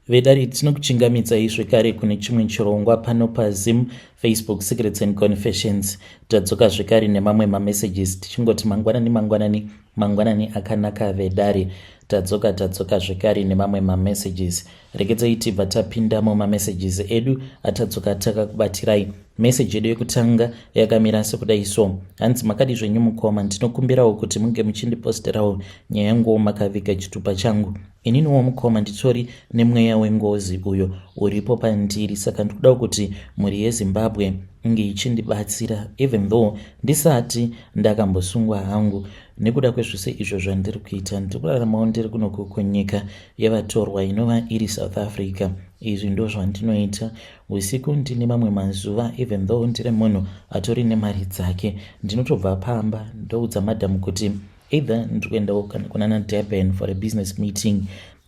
Vedare, tinokuchingamidzai zvekare kune chimwe chirongwa pano paZim Facebook Secrets and Confessions. Tadzoka zvekare nemamwe mamessages, tichingoti mangwanani, mangwanani, mangwanani akanaka vedare. Tadzoka, tadzoka zvekare nemamwe mamessages. Regedzai tibva tapindamo mamessages edu atadzoka takakubatirai. Meseji yedu yekutanga yakamira sekudai so. Hanzi, "Makadi zvenyu mukoma? Ndinokumbirawo kuti munge muchindiposterawo nyaya yanguwo makaviga chitupa changu. Ininiwo mukoma nditori nemweya wengozi uyo uripo pandiri, saka ndikudawo kuti mhuri yeZimbabwe inge ichindibatsira, even though ndisati ndakambosungwa hangu nekuda kwezvose izvo zvandiri kuita. Ndiri kuraramawo ndiri kunoku kunyika yevatorwa inova iri South Africa. Izvi ndo zvandinoita usiku. Ndine mamwe mazuva, even though ndiri munhu atori nemari dzake, ndinotobva pamba ndoudza madhamu kuti either ndiri kuendawo kunana Durban for a business meeting.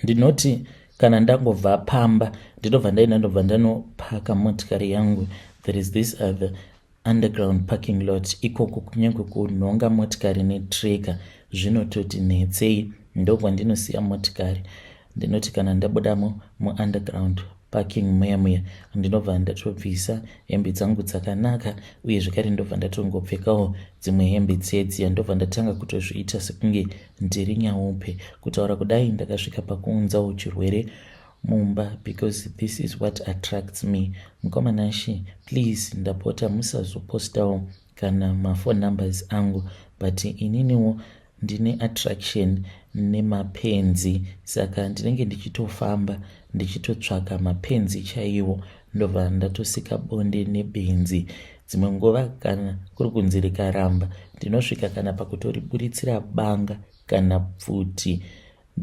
Ndinoti kana ndangobva pamba, ndinobva ndaenda, ndobva ndanopaka motikari yangu. There is this other underground parking lot ikoko, kunyange kunhonga motikari netracker zvinototi netsei. Ndokwandinosiya motikari. Ndinoti kana ndabudamo muunderground parking muya muya, ndinobva ndatobvisa hembe dzangu dzakanaka, uye zvekare ndobva ndatongopfekawo dzimwe hembe dzedziya, ndobva ndatanga kutozviita sekunge ndiri nyaupe. Kutaura kudai, ndakasvika pakuunzawo chirwere mumba because this is what attracts me. Mukoma Nashe, please, ndapota musazopostawo kana maphone numbers angu, but ininiwo ndine attraction nemapenzi, saka ndinenge ndichitofamba ndichitotsvaka mapenzi chaiwo, ndobva ndatosika bonde nebenzi. Dzimwe nguva kana kuri kunzi rikaramba, ndinosvika kana pakutoriburitsira banga kana pfuti,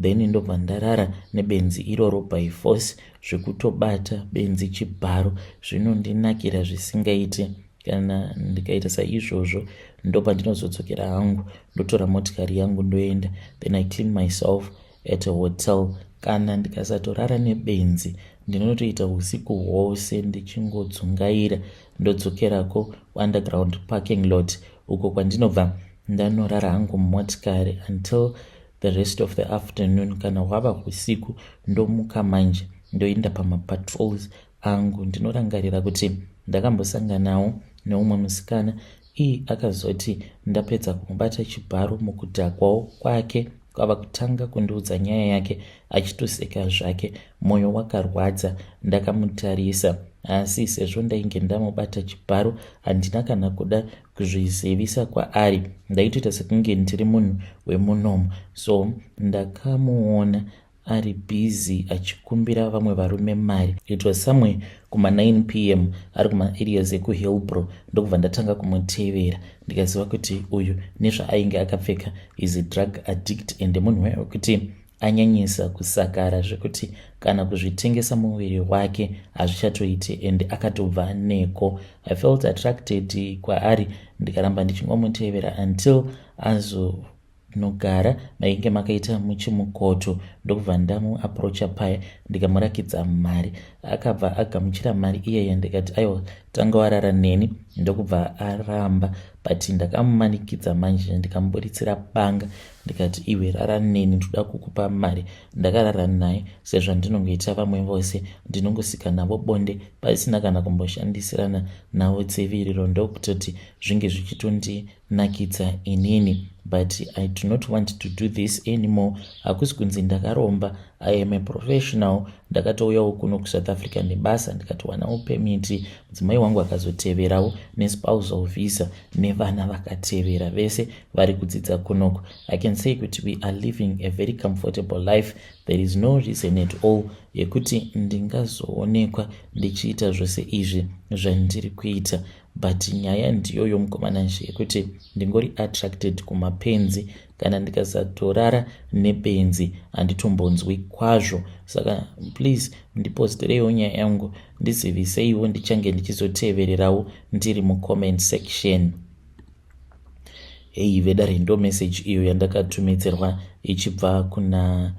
then ndobva ndarara nebenzi iroro by force. Zvekutobata benzi chibharo zvinondinakira zvisingaiti. Kana ndikaita saizvozvo, ndopandinozodzokera hangu, ndotora motikari yangu ndoenda, then I clean myself at a hotel. Kana ndikasatorara nebenzi, ndinotoita usiku hwose ndichingodzungaira, ndodzokerako underground parking lot uko kwandinobva ndanorara hangu mumotikari until the rest of the afternoon. Kana hwava usiku, ndomuka manje, ndoenda pamapatrols angu. Ndinorangarira kuti ndakambosanganawo neumwe musikana. Ii akazoti ndapedza kumubata chibharo, mukudhakwawo kwake kwava kutanga kundiudza nyaya yake achitoseka zvake. Mwoyo wakarwadza ndakamutarisa, asi sezvo ndainge ndamubata chibharo, handina kana kuda kuzvizivisa kwaari. Ndaitoita sekunge ndiri munhu wemunomo. So ndakamuona ari busy achikumbira vamwe varume mari. It was somewhere kuma9 p.m., ari kumaareas ekuHillbrow. Ndokubva ndatanga kumutevera, ndikaziva kuti uyu nezvaainge akapfeka is a drug addict and munhu wekuti anyanyisa kusakara zvekuti kana kuzvitengesa muviri wake hazvichatoiti, and akatobva neko. I felt attracted kwaari, ndikaramba ndichingomutevera until azonogara mainge makaita muchimukoto. Ndokubva ndamuapproacha paya, ndikamurakidza mari. Akabva agamuchira mari iyeye. Ndikati, "Aiwa, tanga warara neni." Ndokubva aramba, but ndakamumanikidza manje, ndikamuburitsira banga, ndikati, "Iwe, rara neni, ndoda kukupa mari." Ndakarara naye sezvandinongoita vamwe vose, ndinongosika navo bonde pasina kana kumboshandisirana navo dziviriro, ndokutoti zvinge zvichitondinakidza inini. But I do not want to do this anymore. Hakusi kunzi ndakaromba. I am a professional. Ndakatouyawo kuno kuSouth Africa nebasa, ndikatowanawo permit. Mudzimai wangu akazoteverawo nespousal visa, nevana vakatevera, vese vari kudzidza kunoko. I can say kuti we are living a very comfortable life. There is no reason at all yekuti ndingazoonekwa ndichiita zvose izvi zvandiri kuita. But nyaya ndiyoyo, mukoma Nashe, yekuti ndingori attracted kumapenzi. Kana ndikasatorara nebenzi, handitombonzwi kwazvo. Saka please, ndipostereiwo nyaya yangu, ndiziviseiwo. Ndichange ndichizotevererawo ndiri mucomment section." Hei vedare, ndo message iyo yandakatumidzirwa ichibva kuna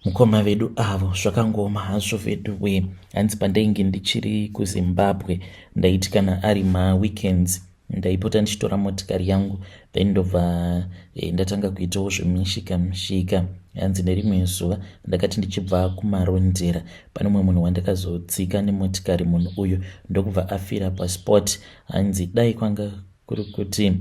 mukoma vedu avo. Zvakangoma hazvo vedu we. Hanzi, "Pandainge ndichiri kuZimbabwe, ndaiti kana ari maweekends Ndaipota ndichitora motikari yangu, then ndobva ndatanga kuitawo zvemishika mishika. Hanzi nerimwe zuva ndakati ndichibva kuMarondera, pane umwe munhu wandakazotsika nemotikari. Munhu uyu ndokubva afira paspot. Hanzi dai kwanga kuri kuti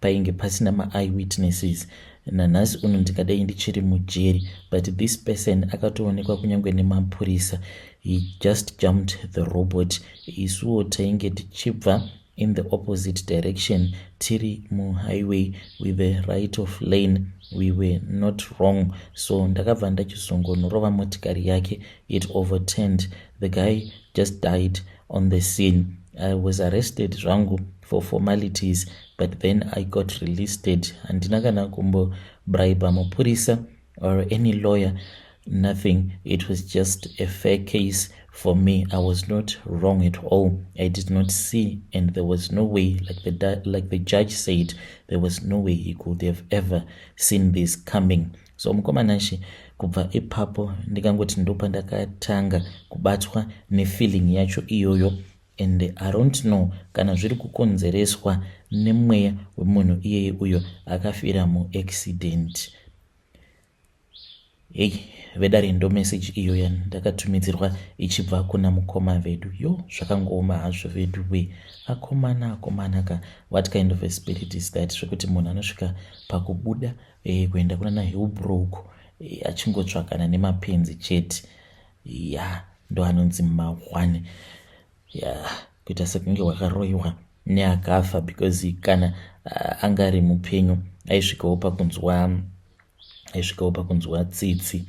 painge pasina maeyewitnesses, nanhasi uno ndingadai ndichiri mujeri. But this person akatoonekwa kunyange nemapurisa. He just jumped the robot. Isuwo tainge tichibva in the opposite direction, tiri muhighway with the right of lane. We were not wrong, so ndakabva ndachizongonorova motikari yake. It overturned. The guy just died on the scene. I was arrested zvangu for formalities, but then I got released. Handina kana kumbobribe mupurisa or any lawyer, nothing. It was just a fair case for me. I was not wrong at all. I did not see, and there was no way, like the judge said, there was no way he could have ever seen this coming. So mukoma Nashe, kubva ipapo ndikangoti ndopandakatanga kubatwa nefeeling yacho iyoyo, and I don't know kana zviri kukonzereswa nemweya wemunhu iyeye uyo akafira muaccident. Hei vedare, ndo meseji iyo yandakatumidzirwa ichibva kuna mukoma vedu. Yo, zvakangooma hazvo vedu we. Akomana, akomana ka, what kind of a spirit is that, zvekuti munhu anosvika pakubuda kuenda kuna naHillbrow achingotsvakana nemapenzi chete? Ya, ndo anonzi mahwane ya, kuita sekunge wakaroyiwa neakafa, because kana anga ari mupenyu aisvikawo pakunzwa tsitsi.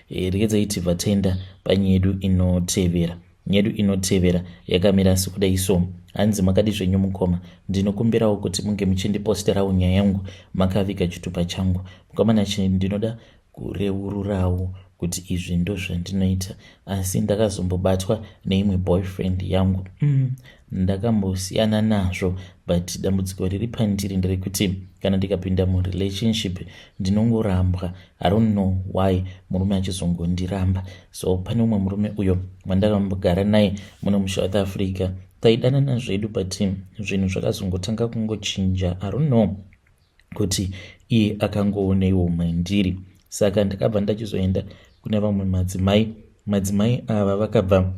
Regedzai tibva taenda panyaya yedu inotevera. Nyedu inotevera yakamira sekudai. So hanzi, "Makadi zvenyu mukoma? Ndinokumbirawo kuti munge muchindiposterawo nyaya yangu makaviga chitupa changu. Mukoma Nashe, ndinoda kureururawo kuti izvi ndo zvandinoita, asi ndakazombobatwa neimwe boyfriend yangu. Ndakambosiyana nazvo, but dambudziko riri pandiri nderekuti kana ndikapinda murelationship ndinongorambwa. I don't know why murume achizongondiramba. So pane umwe murume uyo wandakambogara naye muno muSouth Africa. Taidanana zvedu, but zvinhu zvakazongotanga kungochinja. I don't know kuti iye akangooneiwo mandiri. Saka ndakabva ndachizoenda kune vamwe madzimai. Madzimai ava vakabva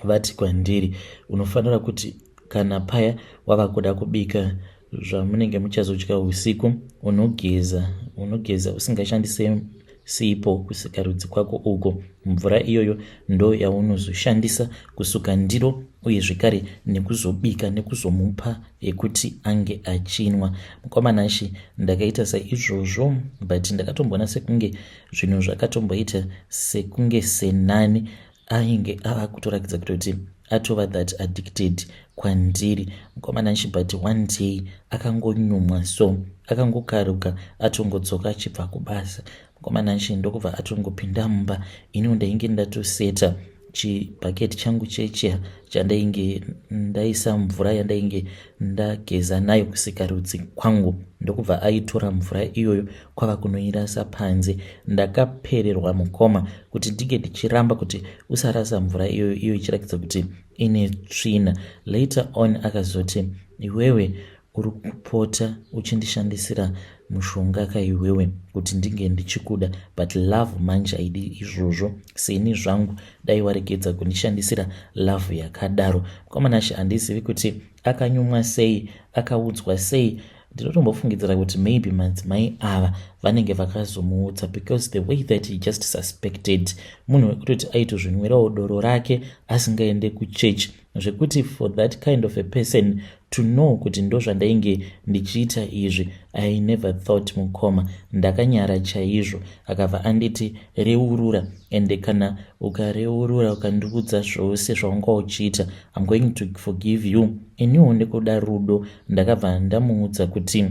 vati kwandiri, unofanira kuti kana paya wava kuda kubika zvamunenge muchazodya usiku, unogeza usingashandise sipo kusikarudzi kwako uko. Mvura iyoyo ndo yaunozoshandisa kusuka ndiro, uye zvekare nekuzobika nekuzomupa yekuti ange achinwa. Mukoma Nashe, ndakaita saizvozvo, but ndakatomboona sekunge zvinhu zvakatomboita sekunge senani ainge ava kutorakidza kutoti atova that addicted kwandiri, mukoma Nashe. But one day akangonyumwa, so akangokaruka atongodzoka achibva kubasa, mukoma Nashe, ndokubva atongopinda mumba. Iniwo ndainge ndatoseta chibhaketi changu checheya chandainge ndaisa mvura yandainge ndageza nayo kusikarudzi kwangu, ndokubva aitora mvura iyoyo kwava kunoirasa panze. Ndakapererwa, mukoma, kuti ndinge ndichiramba kuti usarasa mvura iyoyo, iyo ichiratidza kuti ine tsvina. Later on akazoti, iwewe uri kupota uchindishandisira mushonga kaiwewe kuti ndinge ndichikuda, but love manje haidi izvozvo. Seni zvangu dai waregedza kundishandisira love yakadaro. Mukoma Nashe, handizivi kuti akanyumwa sei, akaudzwa sei. Ndinotombofungidzira kuti maybe madzimai ava vanenge vakazomuudza, because the way that he just suspected munhu wekutoti aitozvinwirawo doro rake asingaende kuchechi, zvekuti for that kind of a person to know kuti ndo zvandainge ndichiita izvi, I never thought, mukoma. Ndakanyara chaizvo. Akabva anditi, reurura, ende kana ukareurura ukandiudza zvose zvaunga uchiita, I'm going to forgive you. Iniwo ndikuda rudo, ndakabva ndamuudza kuti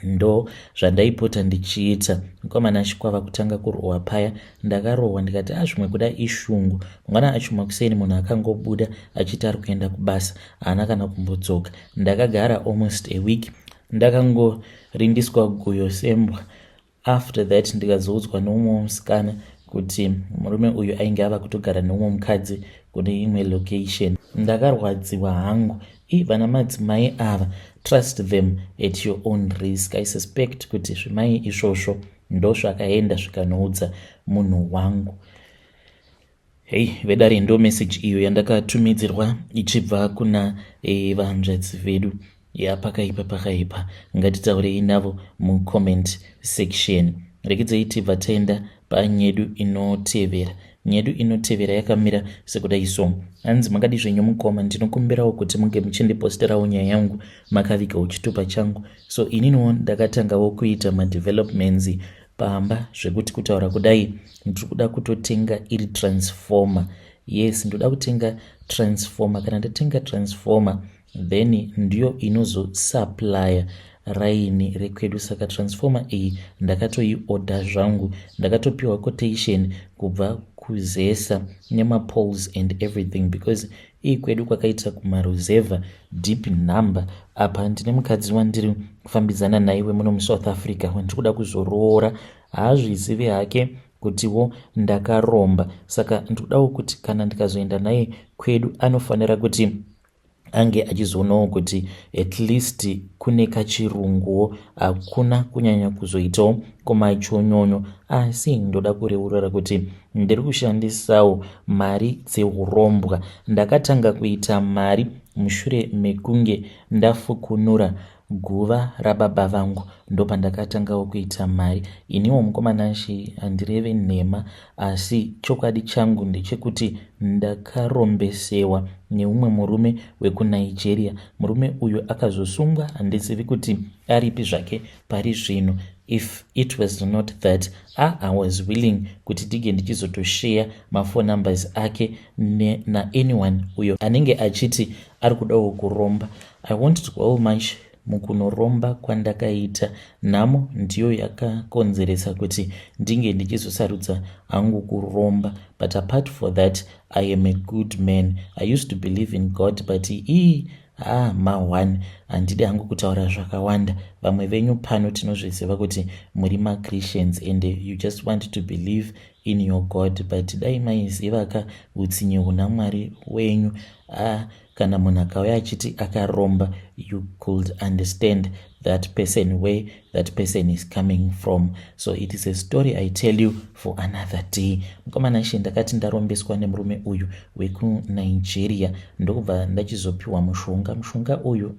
ndo zvandaipota ndichiita. Mukoma Nashe, kwava kutanga kurohwa paya. Ndakarohwa ndikati, a, zvimwe kuda ishungu. Mangwana acho makuseni munhu akangobuda achiti ari kuenda kubasa, haana kana kumbodzoka. Ndakagara almost a week ndakangorindiswa guyo sembwa. After that ndikazoudzwa neumwe musikana kuti Kuti murume uyu ainge ava kutogara neumwe mukadzi kune imwe location. Ndakarwadziwa hangu. I vana madzimai ava, trust them at your own risk. I suspect kuti zvimai izvozvo ndozvakaenda zvikanoudza munhu wangu. Hei vedare, ndo message iyo yandakatumidzirwa ichibva kuna vanzvadzi vedu. Ya, pakaipa, pakaipa. Ngatitaurei navo mucomment section. Rekedzei tibva taenda panyedu inotevera. Nyedu inotevera yakamira sekudai so. Hanzi, "Makadi zvenyu mukoma? Ndinokumbirawo kuti munge muchindiposterawo nyaya yangu makavigawo chitupa changu. So ininiwo ndakatangawo kuita madevelopments pamba, zvekuti kutaura kudai ndiri kuda kutotenga iri transformer. Yes, ndoda kutenga transformer. Kana ndatenga transformer, then ndiyo inozosupplya raini rekwedu. Saka transformer iyi ndakatoiorder zvangu, ndakatopiwa quotation kubva kuZESA nemapoles and everything, because ii kwedu kwakaita kumaruzevha deep number. Apa ndine mukadzi wandiri kufambidzana naiwe muno muSouth Africa wandiri kuda kuzoroora. Haazvizivi hake kutiwo ndakaromba, saka ndikudawo kuti kana ndikazoenda naye kwedu, anofanira kuti ange achizoonawo kuti at least kune kachirunguwo, hakuna kunyanya kuzoitawo kumachonyonyo. Asi ndoda kureurura kuti ndiri kushandisawo mari dzeurombwa. Ndakatanga kuita mari mushure mekunge ndafukunura guva rababa vangu, ndopandakatangawo kuita mari iniwo. Mukomanashi, handireve nhema, asi chokwadi changu ndechekuti ndakarombesewa neumwe murume wekuNigeria. Murume uyu akazosungwa, handizivi kuti aripi zvake pari zvino. If it was not that I was willing kuti tige ndichizotosheya maphone numbers ake naanyone uyo anenge achiti ari kudawo kuromba. I won't dwell much mukunoromba kwandakaita. Nhamo ndiyo yakakonzeresa kuti ndinge ndichizosarudza hangu kuromba, but apart for that, I am a good man. I used to believe in God, but ii ha, ma1, handidi hangu kutaura zvakawanda. Vamwe venyu pano tinozviziva kuti muri maChristians and you just want to believe in your God, but dai maiziva ka utsinye huna Mwari wenyu. Ah, kana munhu akauya achiti akaromba, you could understand that person, where that person is coming from. So it is a story I tell you for another day. Mukomana she, ndakati ndarombeswa nemurume uyu wekuNigeria, ndokubva ndachizopiwa mushonga. Mushonga uyu,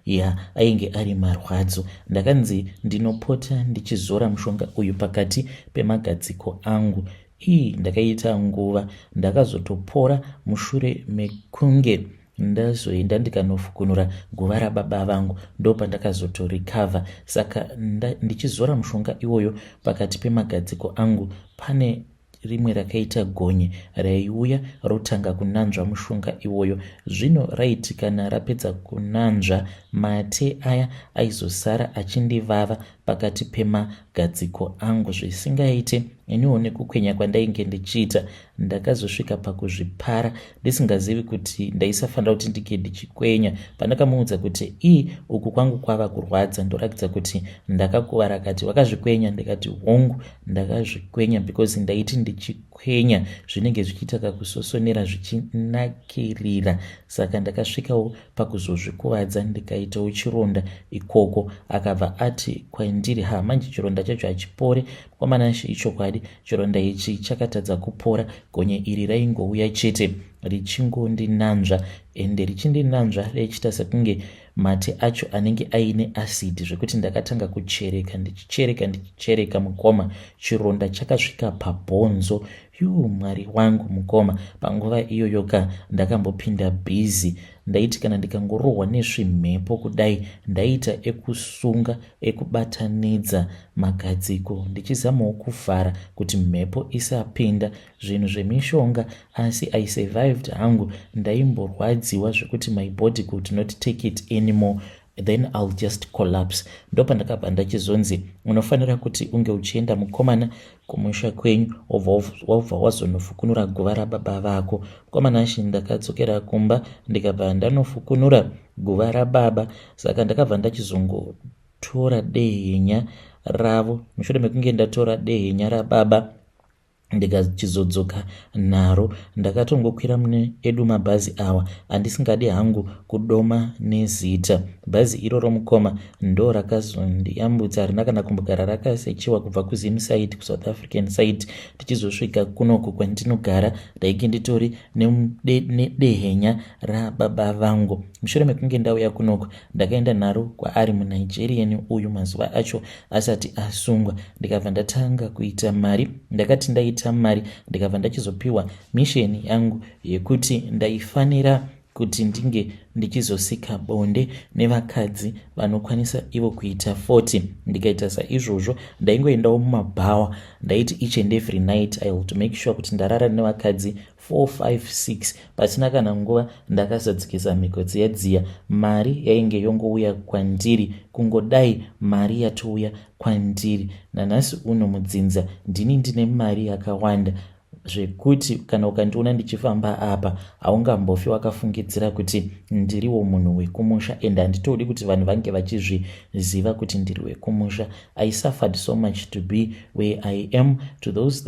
ya, ainge ari marwadzo. Ndakanzi ndinopota ndichizora mushonga uyu pakati pemagadziko angu. Ii, ndakaita nguva, ndakazotopora mushure mekunge ndazoenda ndikanofukunura guva rababa vangu, ndopandakazotorecover. Saka ndichizora mushonga iwoyo pakati pemagadziko angu, pane rimwe rakaita gonye raiuya rotanga kunanzva mushonga iwoyo. Zvino raiti kana rapedza kunanzva, mate aya aizosara achindivava pakati pemagadziko angu zvisingaite. Iniwo nekukwenya kwandainge ndichiita, ndakazosvika pakuzvipara ndisingazivi kuti ndaisafanira kuti ndinge ndichikwenya. Pandakamuudza kuti ii, uku kwangu kwava kurwadza, ndoratidza kuti ndakakuvara, akati, 'Wakazvikwenya?' Ndikati, 'Hongu, ndakazvikwenya, because ndaiti ndichikwenya zvinenge zvichiita kakusosonera zvichinakirira, saka ndakasvikawo pakuzozvikuvadza, ndikaitawo chironda ikoko.' Akabva ati kwandiri, 'Ha, manje chironda chacho hachipore.' Kwamanashe, ichokwadi, chironda ichi chakatadza kupora. Gonye iri raingouya chete richingondinanzva, ende richindinanzva richiita sekunge mate acho anenge aine acid, zvekuti ndakatanga kuchereka, ndichichereka, ndichichereka. Mukoma, chironda chakasvika pabhonzo. Yu, Mwari wangu! Mukoma, panguva iyoyoka ndakambopinda busy. Ndaiti kana ndikangorohwa nesvimhepo kudai, ndaita ekusunga, ekubatanidza magadziko, ndichizamawo kuvhara kuti mhepo isapinda, zvinhu zvemishonga. Asi I survived hangu. Ndaimborwadziwa zvekuti my body could not take it anymore, then I'll just collapse. Ndopandakabva ndachizonzi, 'Unofanira kuti unge uchienda, mukomana, kumusha kwenyu, wobva wazonofukunura guva rababa vako.' Mukomana she, ndakadzokera kumba, ndikabva ndanofukunura guva rababa. Saka ndakabva ndachizongotora dehenya ravo. Mushure mekunge ndatora dehenya rababa Ndikachizodzoka naro. Ndakatongokwira mune edu mabhazi awa andisingadi hangu kudoma nezita. Bhazi iroro mukoma ndo rakazondiyambutsa, harina kana kumbogara rakasechiwa kubva kuZim side kuSouth African side tichizosvika kunoku kwandinogara. Ndainge nditori nedehenya rababa vangu. Mushure mekunge ndauya kunoku, ndakaenda naro kwaari muNigerian uyu mazuva acho asati asungwa, ndikabva ndatanga kuita mari. Ndakati ndaita mari, ndikabva ndachizopiwa mission yangu yekuti ndaifanira kuti ndinge ndichizosika bonde nevakadzi vanokwanisa ivo kuita 40. Ndikaita saizvozvo, ndaingoendawo mumabhawa. Ndaiti each and every night I will to make sure kuti ndarara nevakadzi 4, 5, 6. Pasina kana nguva ndakazadzikisa mhiko dziya dziya. Mari yainge yongouya kwandiri, kungodai mari yatouya kwandiri. Nanhasi uno mudzinza ndini ndine mari yakawanda, zvekuti kana ukandiona ndichifamba apa haungambofi wakafungidzira kuti ndiriwo munhu wekumusha, and handitodi kuti vanhu vange vachizviziva kuti ndiri wekumusha. I suffered so much to be where I am. To those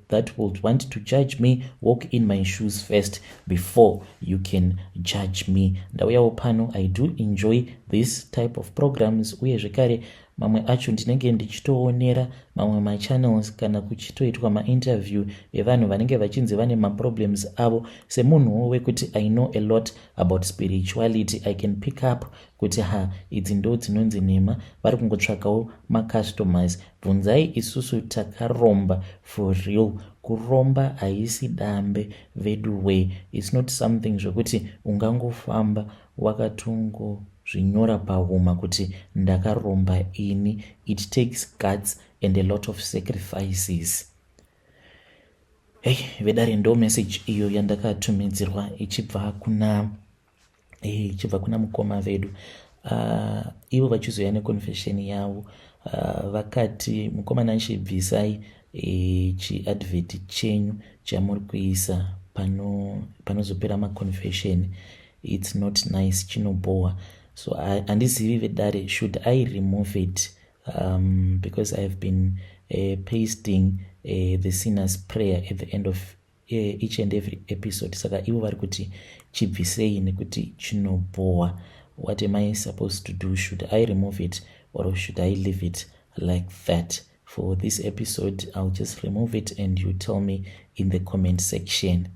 that would want to judge me, walk in my shoes first before you can judge me. Ndauyawo pano. I do enjoy this type of programs, uye zvekare mamwe acho ndinenge ndichitoonera mamwe machannels kana kuchitoitwa mainterview evanhu vanenge vachinzi vane maproblems avo. Semunhuwo wekuti I know a lot about spirituality, I can pick up kuti ha, idzi ndo dzinonzi nhema, vari kungotsvakawo macustomers. Bvunzai isusu takaromba for real. Kuromba haisi dambe vedu way. It's not something zvekuti ungangofamba wakatongozvinyora pahuma kuti ndakaromba ini. It takes guts and a lot of sacrifices. Hei vedare, ndo message iyo yandakatumidzirwa ichibva kuna mukoma vedu. Ivo vachizoya neconfession yavo, vakati, "Mukoma Nashe, bvisai chiadvert chenyu chamuri kuisa panozopera maconfession. It's not nice, chinobohwa." So handizivi vedare, should I remove it? Because I have been pasting the sinner's prayer at the end of each and every episode. Saka ivo vari kuti chibvisei nekuti chinobhohwa. What am I supposed to do? Should I remove it or should I leave it like that for this episode? I'll just remove it and you tell me in the comment section.